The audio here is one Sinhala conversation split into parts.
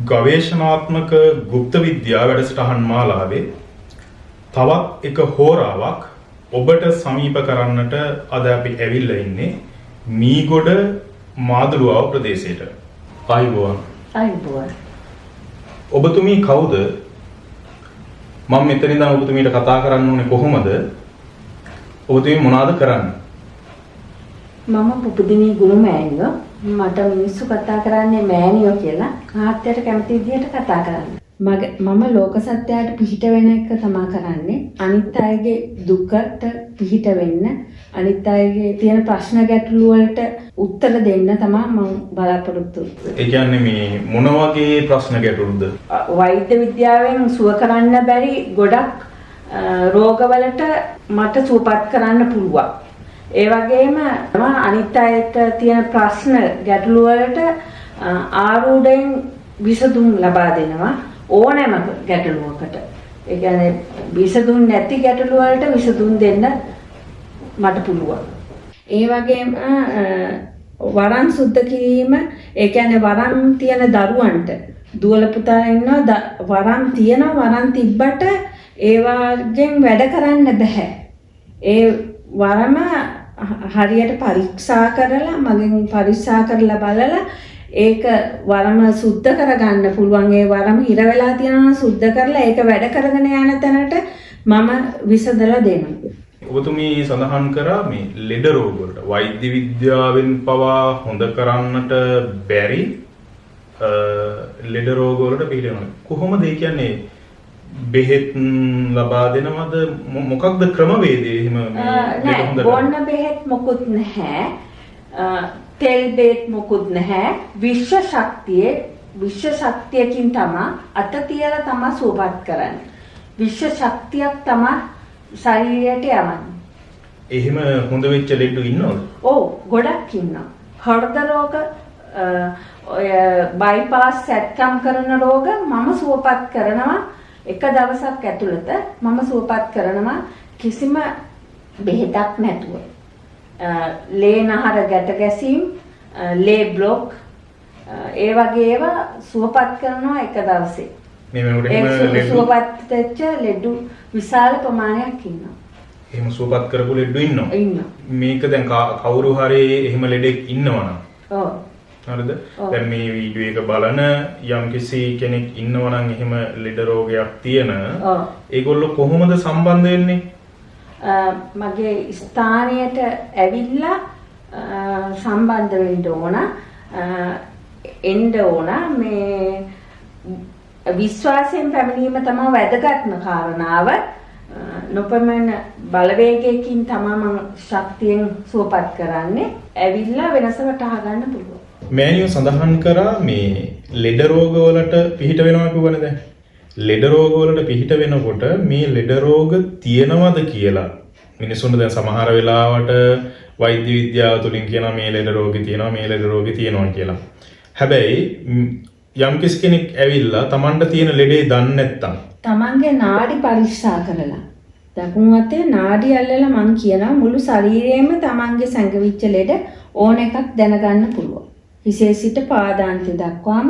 ගවේෂණාත්මක ගුප්ත විද්‍යා වැඩසටහන් මාලාවේ තවත් එක හෝරාවක් ඔබට සමීප කරන්නට අද අපි ඇවිල්ලා ඉන්නේ මීගොඩ මාදුළුවාව ප්‍රදේශයට. ආයුබෝවන්. ආයුබෝවන්. ඔබතුමී කවුද? මම මෙතන ඉඳන් ඔබතුමීට කතා කරන්න ඕනේ කොහොමද? ඔබතුමී මොනවද කරන්නේ? මම පුපුදිනී ගුරු මෑණියෝ. මට මිනිස්සු කතා කරන්නේ මෑණියෝ කියලා. මහත්තයට කැමති විදිහට කතා කරන්න. මම ලෝක සත්‍යයට පිහිට වෙන එක තමා කරන්නේ. අනිත් අයගේ දුකට පිහිට වෙන්න, අනිත් අයගේ තියෙන ප්‍රශ්න ගැටලු වලට උත්තර දෙන්න තමා මම බලාපොරොත්තු. ඒ කියන්නේ මේ මොන වගේ ප්‍රශ්න ගැටලුද? වෛද්‍ය විද්‍යාවෙන් සුව කරන්න බැරි ගොඩක් රෝගවලට මට සුවපත් කරන්න පුළුවන්. ඒ වගේම අනිත් අයට තියෙන ප්‍රශ්න ගැටලු වලට ආරූಢයෙන් විසඳුම් ලබා දෙනවා ඕනෑම ගැටලුවකට. ඒ කියන්නේ විසඳුම් නැති ගැටලු වලට විසඳුම් දෙන්න මට පුළුවන්. ඒ වගේම වරන් සුද්ධ කිරීම, ඒ කියන්නේ වරන් තියෙන දරුවන්ට, දුවල පුතාලා ඉන්නවා, වරන් තියෙනවා, වරන් තිබ්බට ඒ වගේම වැඩ කරන්න බෑ. ඒ වරම හරියට පරීක්ෂා කරලා, මගෙන් පරීක්ෂා කරලා බලලා ඒක වරම සුද්ධ කරගන්න පුළුවන්. ඒ වරම හිර වෙලා තියෙනවා නම් සුද්ධ කරලා ඒක වැඩ කරගෙන යන තැනට මම විසඳලා දෙනවා. ඔබතුමී සඳහන් කරා මේ ලෙඩ රෝග වලට වෛද්‍ය විද්‍යාවෙන් පවා හොඳ කරන්නට බැරි ලෙඩ රෝග වලට පිළිට වෙනවා. කොහොමද ඒ කියන්නේ බෙහෙත් ලබා දෙනවද? මොකක්ද ක්‍රමවේදය එහෙම මේ ලෙඩ හොඳ බොන්න බෙහෙත් මොකුත් නැහැ. තෙල් බෙහෙත් මොකුත් නැහැ. විශ්ව ශක්තියේ, විශ්ව ශක්තියකින් තමා අත තියලා තමා සුවපත් කරන්නේ. විශ්ව ශක්තියක් තමා ශරීරයට යවන්නේ. එහෙම හොඳ වෙච්ච ලෙඩ්ඩු ඉන්නවද? ඔව්, ගොඩක් ඉන්නවා. හෘද රෝග, ඔය බයිපාස් සැත්කම් කරන රෝග මම සුවපත් කරනවා. එක දවසක් ඇතුළත මම සුවපත් කරනවා කිසිම බෙහෙතක් නැතුව. ලේ නහර ගැට ගැසීම්, ලේ බ්ලොක්, ඒ වගේ ඒවා සුවපත් කරනවා එක දවසේ. මේ වෙනකොට එහෙම ලෙඩ්ඩු සුවපත් වෙච්ච ලෙඩ්ඩු විශාල ප්‍රමාණයක් ඉන්නවා. එහෙම සුවපත් කරපු ලෙඩ්ඩු ඉන්නවා. ඉන්නවා. මේක දැන් කවුරු හරි එහෙම ලෙඩෙක් ඉන්නවනම්, ඔව්. හරිද? දැන් මේ වීඩියෝ එක බලන යම්කිසි කෙනෙක් ඉන්නවනම් එහෙම ලෙඩ රෝගයක් තියෙන, ඒගොල්ලෝ කොහොමද සම්බන්ධ වෙන්නේ? මගේ ස්ථානයට ඇවිල්ලා සම්බන්ධ වෙන්න ඕන. එන්න ඕන. මේ විශ්වාසයෙන් පැමිණීම තමයි වැදගත්ම කාරණාව. නොපැමිණ බලවේගයකින් තමයි මං ශක්තියෙන් සුවපත් කරන්නේ. ඇවිල්ලා වෙනස වටහා ගන්න පුළුවන්. මෑණියෝ සඳහන් කරා මේ ලෙඩ රෝග වලට පිහිට වෙනවා කිව්වනේ දැන්. ලෙඩ රෝග වලට පිහිට වෙනකොට මේ ලෙඩ රෝග තියෙනවද කියලා මිනිසුන්ට දැන් සමහර වෙලාවට වෛද්‍ය විද්‍යාව තුලින් කියනවා මේ ලෙඩ රෝගේ තියෙනවා, මේ ලෙඩ රෝගේ තියෙනවා කියලා. හැබැයි යම් කෙනෙක් ඇවිල්ලා තමන්ට තියෙන ලෙඩේ දන්නේ නැත්තම්, තමන්ගේ නාඩි පරීක්ෂා කරලා, දකුණු අතේ නාඩි අල්ලලා මං කියනවා මුළු ශරීරයේම තමන්ගේ සැඟවිච්ච ලෙඩ ඕන එකක් දැනගන්න පුළුවන්. හිසේ සිට පාදාන්තය දක්වාම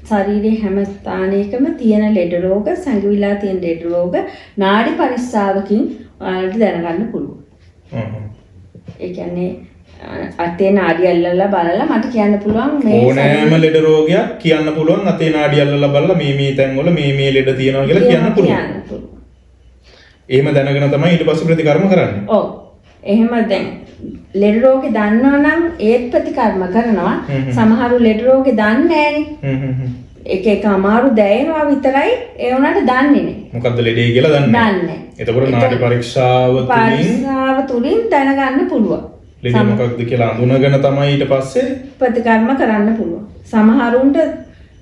ශරීරයේ හැම ස්ථානයකම තියෙන ලෙඩ රෝග, සැඟවිලා තියෙන ලෙඩ රෝග නාඩි පරීක්ෂාවකින් ඔයාලට දැනගන්න පුළුවන්. ඒ කියන්නේ අතේ නාඩි අල්ලලා බලලා මට කියන්න පුළුවන් මේ ඕනෑම ලෙඩ රෝගයක් කියන්න පුළුවන් අතේ නාඩි අල්ලලා බලලා මේ මේ තැන්වල මේ මේ ලෙඩ තියෙනවා කියලා කියන්න පුළුවන්. කියන්න පුළුවන්. එහෙම දැනගෙන තමයි ඊට පස්සේ ප්‍රතිකර්ම කරන්නේ. ඔව්. එහෙම දැන් ලෙඩ රෝගේ දන්නවා නම් ඒත් ප්‍රතිකර්ම කරනවා. සමහරු ලෙඩ රෝගේ දන්නේ නෑනේ. එක එක අමාරු දැනෙනවා විතරයි, ඒ වුණාට දන්නේ නෑ. මොකද්ද ලෙඩේ කියලා දන්නේ නෑ. දන්නේ නෑ. එතකොට නාඩි පරීක්ෂාව තුලින් පරීක්ෂාව තුලින් දැනගන්න පුළුවන්. ලෙඩේ මොකක්ද කියලා අඳුනගෙන තමයි ඊට පස්සේ ප්‍රතිකර්ම කරන්න පුළුවන්. සමහරුන්ට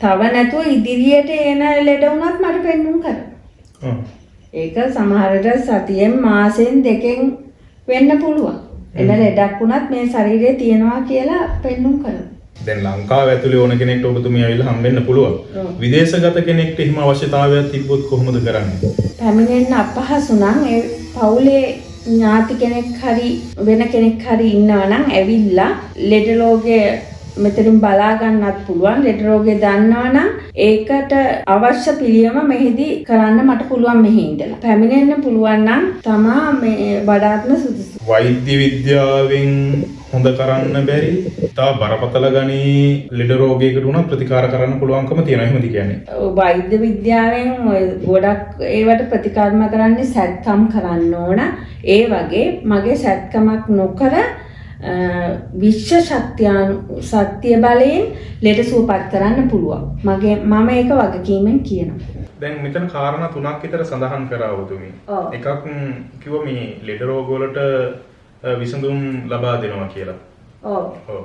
තව නැතුව ඉදිරියට එන ලෙඩ වුණත් මට පෙන්නුම් කරනවා. ඒක සමහරට සතියෙන් මාසෙන් දෙකෙන් වෙන්න පුළුවන්. එන ලෙඩක් වුණත් මේ ශරීරයේ තියෙනවා කියලා පෙන්නුම් කරනවා. දැන් ලංකාව ඇතුලේ ඕන කෙනෙක්ට ඔබතුමිය ඇවිල්ලා හම්බෙන්න පුළුවන්. විදේශගත කෙනෙක්ට එහෙම අවශ්‍යතාවයක් තිබ්බොත් කොහොමද කරන්නේ? පැමිණෙන්න අපහසු නම් ඒ පවුලේ ඥාති කෙනෙක් හරි වෙන කෙනෙක් හරි ඉන්නවා නම් ඇවිල්ලා ලෙඩ රෝගය මෙතනින් බලා ගන්නත් පුළුවන්. ලෙඩ රෝගේ දන්නවා නම් ඒකට අවශ්‍ය පිළියම මෙහිදී කරන්න මට පුළුවන් මෙහි ඉඳලා. පැමිණෙන්න පුළුවන් නම් තමා මේ වඩාත්ම සුදුසු. වෛද්‍ය විද්‍යාවෙන් හොඳ කරන්න බැරි තා බරපතල ගණේ ලෙඩ රෝගයකට උනත් ප්‍රතිකාර කරන්න පුළුවන්කම තියෙනවා. එහෙමද කියන්නේ? වෛද්‍ය විද්‍යාවෙන් ඔය ගොඩක් ඒවට ප්‍රතිකර්ම කරන්නේ සැත්කම් කරන්න ඕන. ඒ වගේ මගේ සැත්කමක් නොකර විශ්ව ශක්තිය බලයෙන් ලෙඩ සුවපත් කරන්න පුළුවන්. මම ඒක වගකීමෙන් කියනවා. දැන් මෙතන කාරණා තුනක් විතර සඳහන් කරා ඔබතුමී. එකක් කිව්වා මේ ලෙඩ රෝග වලට විසඳුම් ලබා දෙනවා කියලා. ඔව්. ඔව්.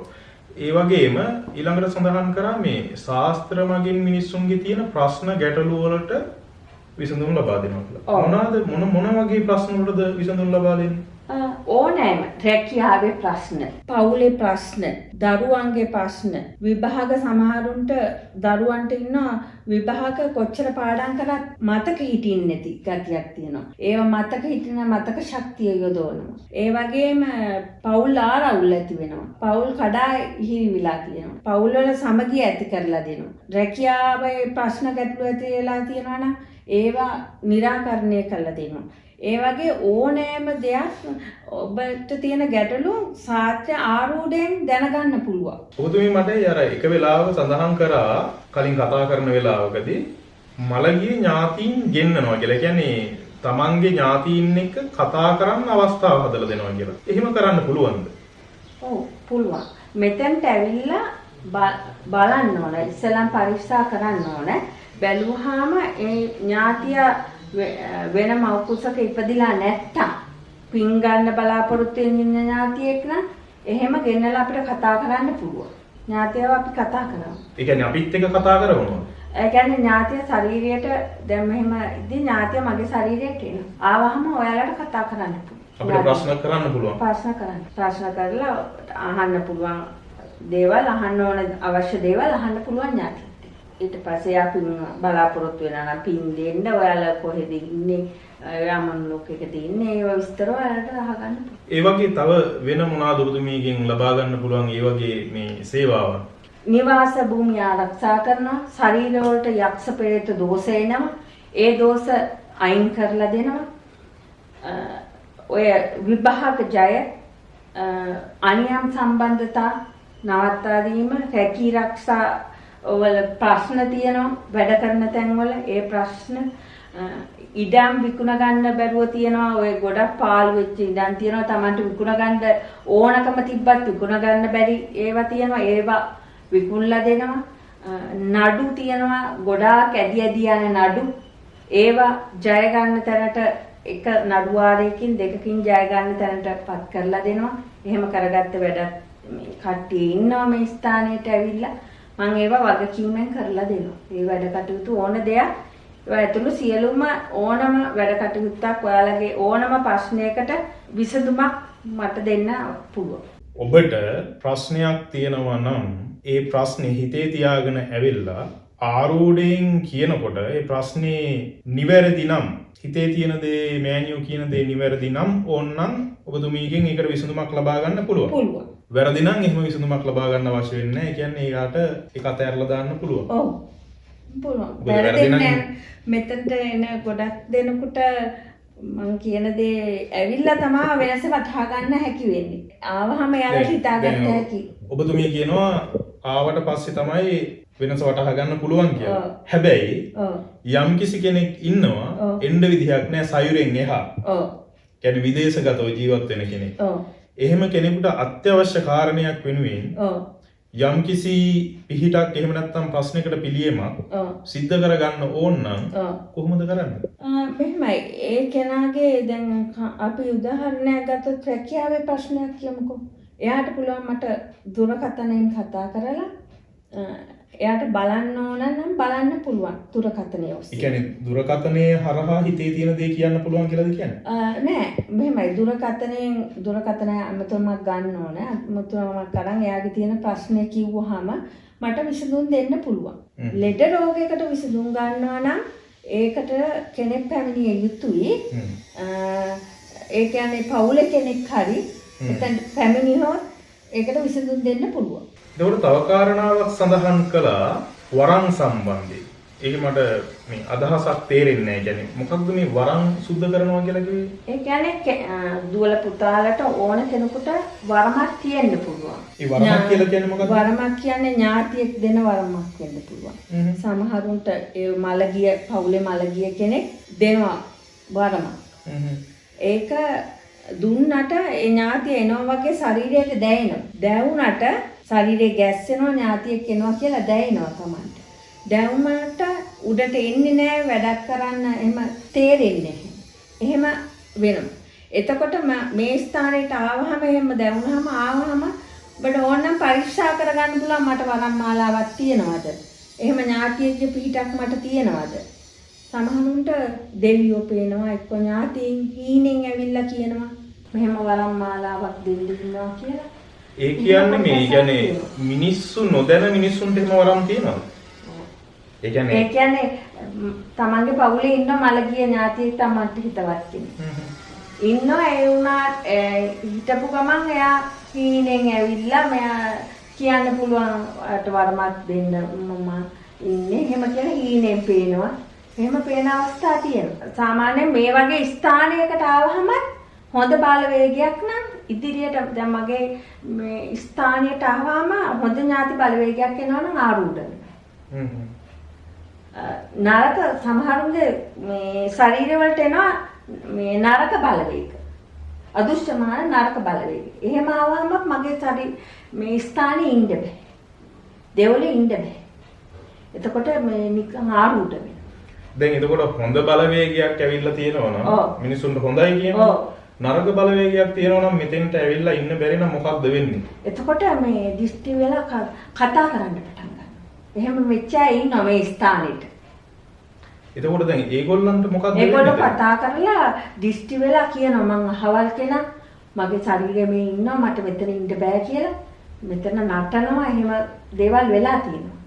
ඒ වගේම ඊළඟට සඳහන් කරා මේ ශාස්ත්‍ර මගින් මිනිස්සුන්ගේ තියෙන ප්‍රශ්න ගැටලු වලට විසඳුම් ලබා දෙනවා කියලා. මොනවාද මොන මොන වගේ ප්‍රශ්න වලටද විසඳුම් ලබා දෙන්නේ? ඕනෑම රැකියාවේ ප්‍රශ්න, පවුලේ ප්‍රශ්න, දරුවන්ගේ ප්‍රශ්න, විභාග සමහරුන්ට දරුවන්ට ඉන්නවා විභාග කොච්චර පාඩම් කරත් මතක හිටින්නේ නැති ගතියක් තියෙනවා. ඒවා මතක හිටින මතක ශක්තිය යොදවනවා. ඒ වගේම පවුල් ආරවුල් ඇති වෙනවා. පවුල් කඩා හිරිවිලා තියෙනවා. පවුල් වල සමගිය ඇති කරලා දෙනවා. රැකියාවේ ප්‍රශ්න ගැටලු ඇති වෙලා තියෙනවා නම් ඒවා නිරාකරණය කරලා දෙනවා. ඒ වගේ ඕනෑම දෙයක් ඔබට තියෙන ගැටලු සාත්‍ය ආරූಢයෙන් දැනගන්න පුළුවන්. ඔබතුමී මට අර එක වෙලාවක සඳහන් කරා කලින් කතා කරන වෙලාවකදී මළගිය ඥාතීන් ගෙන්නනවා කියලා. ඒ කියන්නේ තමන්ගේ ඥාතීන් එක්ක කතා කරන්න අවස්ථාව හදලා දෙනවා කියලා. එහෙම කරන්න පුළුවන්ද? ඔව් පුළුවන්. මෙතෙන්ට ඇවිල්ලා බලන්න ඕන. ඉස්සෙල්ලම පරීක්ෂා කරන්න ඕන. බැලුවාම ඒ ඥාතියා වෙන මව් කුසක ඉපදිලා නැත්තම් පින් ගන්න බලාපොරොත්තු වෙන ඉන්න ඥාතියෙක් නම් එහෙම ගෙන්නලා අපිට කතා කරන්න පුළුවන්. ඥාතියව අපි කතා කරනවා. ඒ කියන්නේ අපිත් එක්ක කතා කරනවා. ඒ කියන්නේ ඥාතිය ශරීරයට දැන් මෙහෙම ඉතින් ඥාතිය මගේ ශරීරයට එනවා. ආවහම ඔයාලට කතා කරන්න පුළුවන්. අපිට ප්‍රශ්න කරන්න පුළුවන්. ප්‍රශ්න කරන්න. ප්‍රශ්න කරලා අහන්න පුළුවන් දේවල් අහන්න ඕන අවශ්‍ය දේවල් අහන්න පුළුවන් ඥාතිය. ඊට පස්සේ අපි බලාපොරොත්තු වෙනා නම් පින් දෙන්න ඔයාලා කොහෙද ඉන්නේ, ඔයා මොන ලෝකයකද ඉන්නේ, ඒවා විස්තර ඔයාලට අහගන්න පුළුවන්. ඒ වගේ තව වෙන මොනවාද ඔබතුමීගෙන් ලබා ගන්න පුළුවන් ඒ වගේ මේ සේවාවන්? නිවාස භූමිය ආරක්ෂා කරනවා, ශරීර වලට යක්ෂ ප්‍රේත දෝෂ එනවා, ඒ දෝෂ අයින් කරලා දෙනවා. ඔය විභාග ජය, අනියම් සම්බන්ධතා නවත්තා දීම, රැකී රක්ෂා වල ප්‍රශ්න තියෙනවා වැඩ කරන තැන්වල, ඒ ප්‍රශ්න ඉඩම් විකුණ ගන්න බැරුව තියෙනවා. ඔය ගොඩක් පාළු වෙච්ච ඉඩම් තියෙනවා, Tamanට විකුණ ගන්න ඕනකම තිබ්බත් විකුණ ගන්න බැරි ඒවා තියෙනවා, ඒවා විකුණලා දෙනවා. නඩු තියෙනවා ගොඩාක් ඇදි ඇදි යන නඩු, ඒවා ජය ගන්න තැනට එක නඩු වාරයකින් දෙකකින් ජය ගන්න තැනට පත් කරලා දෙනවා. එහෙම කරගත්ත වැඩක් මේ කට්ටිය ඉන්නවා මේ ස්ථානයට ඇවිල්ලා. මං ඒවා වගකීමෙන් කරලා දෙනවා. මේ වැඩ කටයුතු ඕන දෙයක් ඒවා ඇතුළු සියලුම ඕනම වැඩ කටයුත්තක් ඔයාලගේ ඕනම ප්‍රශ්නයකට විසඳුමක් මට දෙන්න පුළුවන්. ඔබට ප්‍රශ්නයක් තියෙනවා නම් ඒ ප්‍රශ්නේ හිතේ තියාගෙන ඇවිල්ලා ආරූಢයෙන් කියනකොට ඒ ප්‍රශ්නේ නිවැරදි නම්, හිතේ තියෙන දේ මෑනියෝ කියන දේ නිවැරදි නම් ඕනනම් ඔබතුමීගෙන් ඒකට විසඳුමක් ලබා ගන්න පුළුවන්. පුළුවන්. වැරදි නම් එහෙම විසඳුමක් ලබා ගන්න අවශ්‍ය වෙන්නේ නැහැ. ඒ කියන්නේ ඒකට ඒක අතහැරලා දාන්න පුළුවන්. ඔව්. පුළුවන්. වැරදි මෙතනට එන ගොඩක් දෙනෙකුට මං කියන දේ ඇවිල්ලා තමා වෙනස වටහා ගන්න හැකි වෙන්නේ. ආවහම එයාලට හිතා ගන්න හැකි. ඔබතුමිය කියනවා ආවට පස්සේ තමයි වෙනස වටහා ගන්න පුළුවන් කියලා. හැබැයි යම් කිසි කෙනෙක් ඉන්නවා එන්න විදිහක් නෑ සයුරෙන් එහා. ඔව්. කියන්නේ විදේශගතව ජීවත් වෙන කෙනෙක්. ඔව්. එහෙම කෙනෙකුට අත්‍යවශ්‍ය කාරණයක් වෙනුවෙන් යම් කිසි පිහිටක් එහෙම නැත්නම් ප්‍රශ්නයකට පිළියමක් සිද්ධ කරගන්න ඕන නම් කොහොමද කරන්නේ? මෙහෙමයි. ඒ කෙනාගේ දැන් අපි උදාහරණයක් ගත්තොත් රැකියාවේ ප්‍රශ්නයක් කියමුකෝ. එයාට පුළුවන් මට දුරකථනයෙන් කතා කරලා එයාට බලන්න ඕන නම් බලන්න පුළුවන් දුරකථනය ඔස්සේ. ඒ කියන්නේ දුරකථනය හරහා හිතේ තියෙන දේ කියන්න පුළුවන් කියලාද කියන්නේ? නෑ, මෙහෙමයි. දුරකථනයෙන් දුරකථන අමතුමක් ගන්න ඕන. අමතුමක් අරන් එයාගේ තියෙන ප්‍රශ්නේ කිව්වහම මට විසඳුම් දෙන්න පුළුවන්. ලෙඩ රෝගයකට විසඳුම් ගන්නවා නම් ඒකට කෙනෙක් පැමිණිය යුතුයි. ඒ කියන්නේ පවුලේ කෙනෙක් හරි එතන පැමිණියොත් ඒකට විසඳුම් දෙන්න පුළුවන්. එතකොට තව කාරණාවක් සඳහන් කළා වරන් සම්බන්ධයෙන්. ඒක මට මේ අදහසක් තේරෙන්නේ නැහැ. කියන්නේ මොකක්ද මේ වරන් සුද්ධ කරනවා කියලා කිව්වේ? ඒ කියන්නේ දුවල පුතාලට ඕන කෙනෙකුට වරමක් තියෙන්න පුළුවන්. ඒ වරමක් කියලා කියන්නේ මොකක්ද? වරමක් කියන්නේ ඥාතියෙක් දෙන වරමක් වෙන්න පුළුවන්. සමහරුන්ට ඒ මළගිය පවුලේ මළගිය කෙනෙක් දෙනවා වරමක්. ඒක දුන්නට ඒ ඥාතිය එනවා වගේ ශරීරයට දැනෙනවා. දැවුනට ශරීරය ගැස්සෙනවා, ඥාතියෙක් එනවා කියලා දැනෙනවා Tamanට. දැවුමට උඩට එන්නේ නැහැ, වැඩක් කරන්න එහෙම තේරෙන්නේ නැහැ. එහෙම වෙනවා. එතකොට මේ ස්ථානයට ආවහම එහෙම දැවුනහම ආවහම ඔබට ඕනනම් පරීක්ෂා කරගන්න පුළුවන් මට වරම් මාලාවක් තියෙනවද? එහෙම ඥාතියෙක්ගේ පිහිටක් මට තියෙනවද? සමහරුන්ට දෙවියෝ පේනවා, එක්ක ඥාතීන් හීනෙන් ඇවිල්ලා කියනවා මෙහෙම වරම් මාලාවක් දෙන්න ඉන්නවා කියලා. ඒ කියන්නේ මේ කියන්නේ මිනිස්සු නොදැන මිනිස්සුන්ට එහෙම වරම් තියෙනවද? ඒ කියන්නේ තමන්ගේ පවුලේ ඉන්න මළගිය ඥාතියෙක් තමන්ට හිතවත් කෙනෙක්. ඉන්නවා. ඒ වුණා හිටපු ගමන් එයා හීනෙන් ඇවිල්ලා මෙයා කියන්න පුළුවන් අට වරමක් දෙන්න මම ඉන්නේ එහෙම කියලා හීනෙන් පේනවා. එහෙම පේන අවස්ථා තියෙනවා. සාමාන්‍යයෙන් මේ වගේ ස්ථානයකට ආවහම හොඳ බලවේගයක් නම් ඉදිරියට දැන් මගේ මේ ස්ථානයට ආවම හොඳ ඥාති බලවේගයක් එනවා නම් ආරූඪ වෙනවා. නරක සමහරුන්ගේ මේ ශරීර වලට එනවා මේ නරක බලවේග. අදුෂ්‍යමාන නරක බලවේග. එහෙම ආවම මගේ ශරීර මේ ස්ථානේ ඉන්න බෑ. දෙවොලේ ඉන්න බෑ. එතකොට මේ නිකන් ආරූඪ වෙනවා. දැන් එතකොට හොඳ බලවේගයක් ඇවිල්ලා තියෙනවා නම් මිනිසුන්ට හොඳයි කියනවා. නරක බලවේගයක් තියෙනවා නම් මෙතෙන්ට ඇවිල්ලා ඉන්න බැරි නම් මොකක්ද වෙන්නේ? එතකොට මේ දිෂ්ටි වෙලා කතා කරන්න පටන් ගන්නවා. එහෙම වෙච්ච අය ඉන්නවා මේ ස්ථානෙට. එතකොට දැන් ඒගොල්ලන්ට මොකක්ද වෙන්නේ? ඒගොල්ලෝ කතා කරලා දිෂ්ටි වෙලා කියනවා මං අහවල් කෙනා, මගේ ශරීරය මේ ඉන්නවා, මට මෙතන ඉන්න බෑ කියලා. මෙතන නටනවා, එහෙම දේවල් වෙලා තියෙනවා.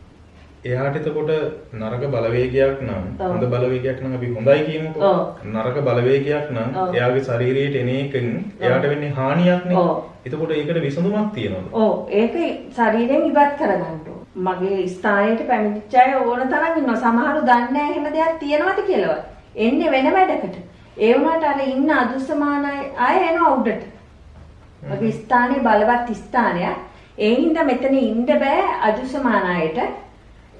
එයාට එතකොට නරක බලවේගයක් නම් හොඳ බලවේගයක් නම් අපි හොඳයි කියමුකෝ. නරක බලවේගයක් නම් එයාගේ ශරීරයට එන එකෙන් එයාට වෙන්නේ හානියක් නේ. එතකොට ඒකට විසඳුමක් තියෙනවද? ඔව්, ඒක ශරීරයෙන් ඉවත් කරගන්න ඕන. මගේ ස්ථානයට පැමිණිච්ච අය ඕන තරම් ඉන්නවා. සමහරු දන්නේ නැහැ එහෙම දෙයක් තියෙනවද කියලාවත්. එන්නේ වෙන වැඩකට. ඒ වුණාට අර ඉන්න අදුසමාන අය එනවා උඩට. මගේ ස්ථානයේ බලවත් ස්ථානයක්. ඒ හින්දා මෙතන ඉන්න බෑ අදුසමාන අයට.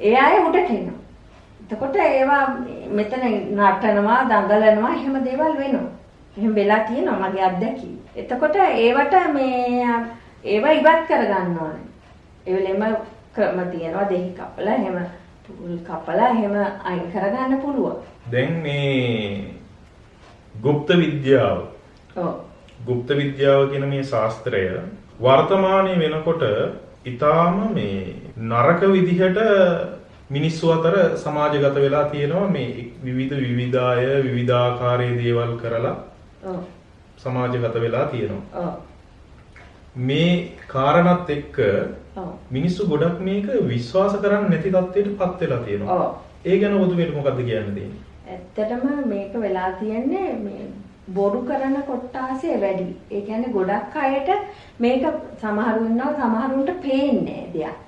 ඒ අය උඩට එනවා. එතකොට ඒවා මෙතන නටනවා, දඟලනවා, එහෙම දේවල් වෙනවා. එහෙම වෙලා තියෙනවා මගේ අත්දැකීම. එතකොට ඒවට මේ ඒවා ඉවත් කරගන්න ඕනේ. ඒ වෙලෙම ක්‍රම තියෙනවා, දෙහි කපලා, එහෙම පුල් කපලා, එහෙම අයින් කරගන්න පුළුවන්. දැන් මේ ගුප්ත විද්‍යාව. ඔව්. ගුප්ත විද්‍යාව කියන මේ ශාස්ත්‍රය වර්තමානයේ වෙනකොට ඊටාම මේ නරක විදිහට මිනිස්සු අතර සමාජගත වෙලා තියෙනවා. මේ විවිධ විවිධාය විවිධාකාරයේ දේවල් කරලා ඔව් සමාජගත වෙලා තියෙනවා. ඔව්. මේ කාරණත් එක්ක ඔව් මිනිස්සු ගොඩක් මේක විශ්වාස කරන්නේ නැති තත්ත්වයට පත් වෙලා තියෙනවා. ඔව්. ඒ ගැන ඔබතුමියට මොකද්ද කියන්න තියෙන්නේ? ඇත්තටම මේක වෙලා තියෙන්නේ මේ බොරු කරන කොට්ටාසය වැඩි. ඒ කියන්නේ ගොඩක් අයට මේක සමහරු ඉන්නවා, සමහරුන්ට පේන්නේ දෙයක්.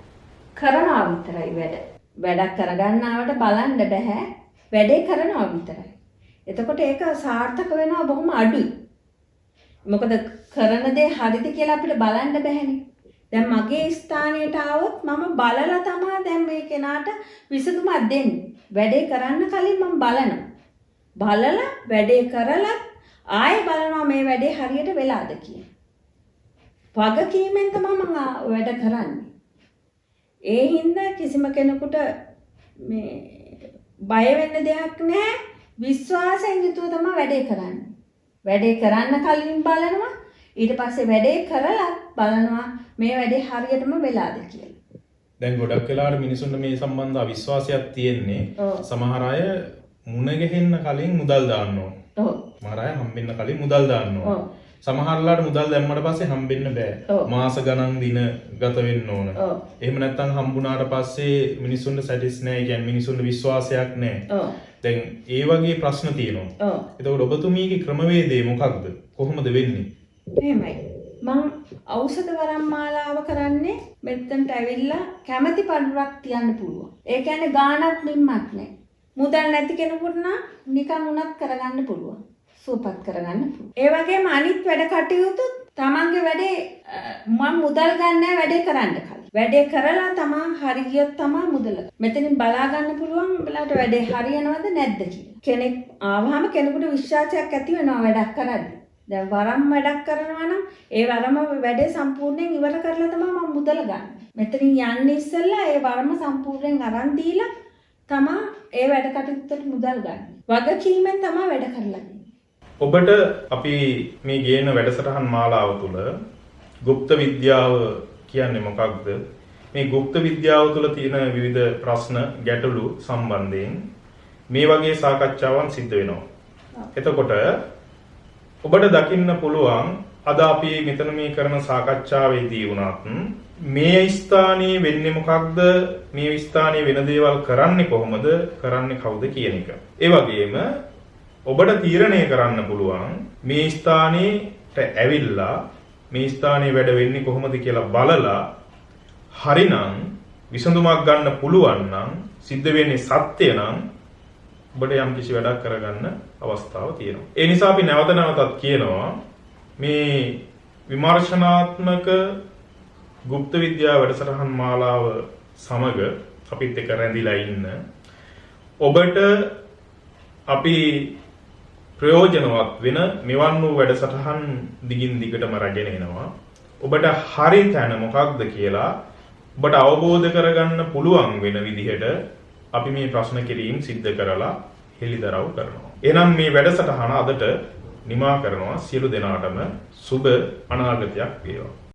කරනවා විතරයි වැඩ. වැඩක් කරගන්න ආවට බලන්න බෑ. වැඩේ කරනවා විතරයි. එතකොට ඒක සාර්ථක වෙනවා බොහොම අඩුයි. මොකද කරන දේ හරිද කියලා අපිට බලන්න බෑනේ. දැන් මගේ ස්ථානයට ආවොත් මම බලලා තමා දැන් මේ කෙනාට විසඳුමක් දෙන්නේ. වැඩේ කරන්න කලින් මම බලනවා. බලලා වැඩේ කරලා ආයෙ බලනවා මේ වැඩේ හරියට වෙලාද කියලා. වගකීමෙන් තමයි මම වැඩ කරන්නේ. ඒ හින්දා කිසිම කෙනෙකුට මේ බය වෙන්න දෙයක් නැහැ. විශ්වාසයෙන් යුතුව තමයි වැඩේ කරන්නේ. වැඩේ කරන්න කලින් බලනවා, ඊට පස්සේ වැඩේ කරලා බලනවා මේ වැඩේ හරියටම වෙලාද කියලා. දැන් ගොඩක් වෙලාවට මිනිසුන්ට මේ සම්බන්ධ අවිශ්වාසයක් තියෙන්නේ. සමහර අය මුණ ගැහෙන්න කලින් මුදල් දාන්න ඕන. ඔව්. සමහර අය හම්බෙන්න කලින් මුදල් දාන්න ඕන. ඔව්. සමහර වෙලාවට මුදල් දැම්මට පස්සේ හම්බෙන්න බෑ. මාස ගණන් දින ගත වෙන්න ඕන. එහෙම නැත්නම් හම්බුනාට පස්සේ මිනිසුන්ට සැටිස් නෑ. ඒ කියන්නේ මිනිසුන්ට විශ්වාසයක් නෑ. ඔව්. දැන් ඒ වගේ ප්‍රශ්න තියෙනවා. ඔව්. එතකොට ඔබතුමීගේ ක්‍රමවේදය මොකක්ද? කොහොමද වෙන්නේ? එහෙමයි. මං ඖෂධ වරම් මාලාව කරන්නේ මෙතනට ඇවිල්ලා කැමති පඳුරක් තියන්න පුළුවන්. ඒ කියන්නේ ගාණක් මිම්මක් නෑ. මුදල් නැති කෙනෙකුට නම් නිකන් උනත් කරගන්න පුළුවන්. සුවපත් කරගන්න පුළුවන්. ඒ වගේම අනිත් වැඩ කටයුතු තමන්ගේ වැඩේ මං මුදල් ගන්න නෑ වැඩේ කරන්න කලින්. වැඩේ කරලා තමන් හරි ගියොත් තමා මුදල. මෙතනින් බලා ගන්න පුළුවන් උඹලාට වැඩේ හරියනවද නැද්ද කියලා. කෙනෙක් ආවහම කෙනෙකුට විශ්වාසයක් ඇති වෙනවා වැඩක් කරද්දි. දැන් වරම් වැඩක් කරනවා නම් ඒ වරම වැඩේ සම්පූර්ණයෙන් ඉවර කරලා තමයි මම මුදල ගන්න. මෙතනින් යන්න ඉස්සෙල්ලා ඒ වරම සම්පූර්ණයෙන් අරන් දීලා තමා ඒ වැඩ කටයුත්තට මුදල් ගන්න. වගකීමෙන් තමා වැඩ කරලා දෙන්නේ. ඔබට අපි මේ ගේන වැඩසටහන් මාලාව තුළ ගුප්ත විද්‍යාව කියන්නේ මොකක්ද? මේ ගුප්ත විද්‍යාව තුළ තියෙන විවිධ ප්‍රශ්න ගැටලු සම්බන්ධයෙන් මේ වගේ සාකච්ඡාවන් සිද්ධ වෙනවා. එතකොට ඔබට දකින්න පුළුවන් අද අපි මෙතන මේ කරන සාකච්ඡාවේදී වුණත් මේ ස්ථානයේ වෙන්නේ මොකක්ද, මේ ස්ථානයේ වෙන දේවල් කරන්නේ කොහොමද, කරන්නේ කවුද කියන එක. ඒ වගේම ඔබට තීරණය කරන්න පුළුවන් මේ ස්ථානයට ඇවිල්ලා මේ ස්ථානයේ වැඩ වෙන්නේ කොහොමද කියලා බලලා හරිනම් විසඳුමක් ගන්න පුළුවන් නම්, සිද්ධ වෙන්නේ සත්‍ය නම් ඔබට යම් කිසි වැඩක් කරගන්න අවස්ථාව තියෙනවා. ඒ නිසා අපි නැවත නැවතත් කියනවා මේ විමර්ශනාත්මක ගුප්ත විද්‍යා වැඩසටහන් මාලාව සමග අපිත් එක්ක රැඳිලා ඉන්න ඔබට අපි ප්‍රයෝජනවත් වෙන මෙවන් වූ වැඩසටහන් දිගින් දිගටම රැගෙන එනවා. ඔබට හරි තැන මොකක්ද කියලා ඔබට අවබෝධ කරගන්න පුළුවන් වෙන විදිහට අපි මේ ප්‍රශ්න කිරීම සිද්ධ කරලා හෙළිදරව් කරනවා. එහෙනම් මේ වැඩසටහන අදට නිමා කරනවා. සියලු දෙනාටම සුබ අනාගතයක් වේවා.